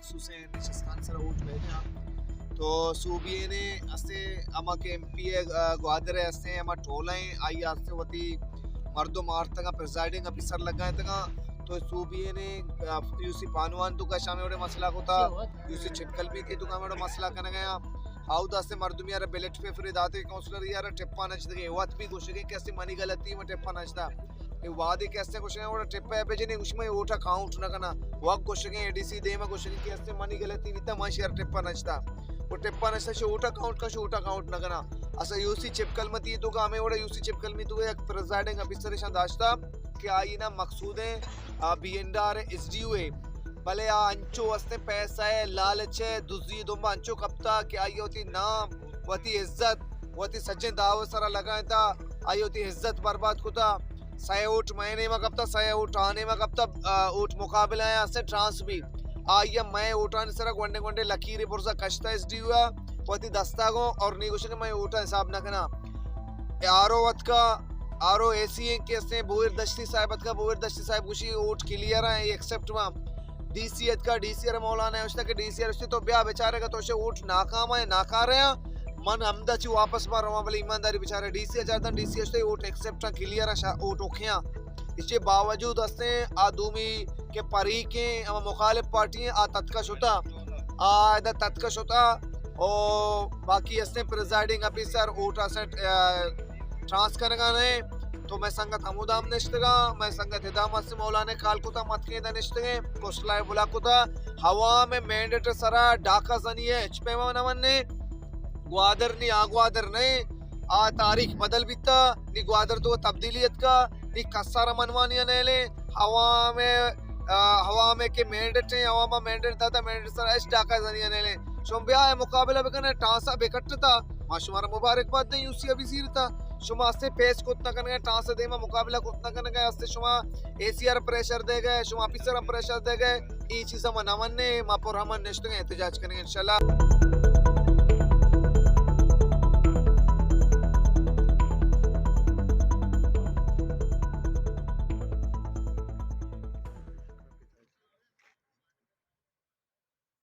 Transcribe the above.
خصوصیں نشستان سرا ووٹ بیگا۔ تو سوبی اے نے استے ہما کہ ایم پی اے، آ، گوادر ءِ استے ہما ٹولہ ایں، آئی استے وتی مردم آرتگاں، پریزائیڈنگ آفیسر لگائینتگاں۔ تو سوبی اے نے، آ، یو سی پانوان تو کا شامے وڑے مسئلہ کوتا، یو سی چٹکل بھی تھی تو کا وڑے مسئلہ کنگا۔ آؤ داستے مردمی آرا بیلٹ پیپر داتے، کونسلر یارا ٹپا نچدگے، وت بھی گوشگے کہ استے منی غلطی، من ٹپا نچدا۔ اے وہدے کہ استے گوشگے وڑا ٹپا بجنے، گوش من ووٹا کاؤنٹ نہ کنا۔ وک گوشگے، اے ڈی سی دیما گوشگے کہ استے منی غلطی بیتا، من شر ٹپا نچدا۔ وہ ٹپا نچدا، شو ووٹا کاؤنٹ کا، شو ووٹا کاؤنٹ نہ کنا۔ اسا یو سی چپکل متی تو کا، ہمیں وڑا یو سی چپکل می تو یک پریزائیڈنگ آفیسر شان داشتا کہ آئی نا مقصود ایں، آ، B and R S D O اے۔ بلے آ انچو استے پیسہ اے، لالچ اے، دزی دنبا انچو کپتا کہ آئی وتی نام، وتی عزت، وتی سجیں دعوی سرا لگائینتا، آئی وتی عزت برباد کتا۔ سئے ووٹ مئے نیما کپتا، سئے ووٹ آ نیما کپتا، آ، ووٹ مقابلہ اے استے ٹرانس بھی۔ آئی مئے ووٹانی سرا گونڈے گونڈے لکیرے برزا کشتا ایس ڈی او ءَ وتی دستا گوں اور نی گوشے کہ مئے ووٹا حساب نہ کنا۔ آر او اتکا، آر او اے سی ایں کہ استے بوئر دشتی صاحب اتکا، بوئر دشتی صاحب گوشی ووٹ کلیئر ایں، ایکسپٹ ما۔ ڈی سی اتکا، ڈی سی ارے مولانا اشتا کہ ڈی سی ارے اشتے تو بیا بیچارے گا تو شے ووٹ ناکام اے، ناکارے ایں۔ من ہمدا چی واپس ما رواں، بلے ایمانداری بیچارے ڈی سی ءَ چارتن، ڈی سی اشتے ووٹ ایکسپٹ ایں، کلیئر ایں، شا-، ووٹ اوکے ایں۔ اچے باوجود استے آ دومی کہ پریکیں، ہما مخالف پارٹی ایں، آ تتکا شتا، آ ادا تتکا شتا، او باقی استے پریزائیڈنگ آفیسر ووٹ استے، آ، ٹرانس کنگا نہ۔ تو مئے سنگت ہمودا ہم نشتگا، مئے سنگت ادا ہم استے مولانا کال کتا، متکیں ادا نشتگیں، کوسٹل ءَ بلاک کتا، عوام مینڈیٹ سرا ڈاکہ زنی اے، ہچ پیما نہ منے۔ گوادر نی آ گوادر نئے، آ تاریخ بدل بیتا، نی گوادر تو تبدیلی اتکا، نی کسارا منوانی نیلے، عوام، آ، عوام کے مینڈیٹ ایں، عوام مینڈیٹ داتا، مینڈیٹ سرا ہچ ڈاکہ زنی نیلے۔ شما بیا اے مقابلہ بکنے، ٹانسا بکٹتا، ما شمارا مبارکباد دیں، یو سی ابھی زیرتا۔ شما استے پیش کت نہ کنگے، ٹانس دیما مقابلہ کت نہ کنگے، استے شما اے سی آر پریشر دے گئے، شما آفیسر پریشر دے گئے، اے چیزا ما نہ منے، ما پر امن نشتگے احتجاج کنگے انشاءاللہ۔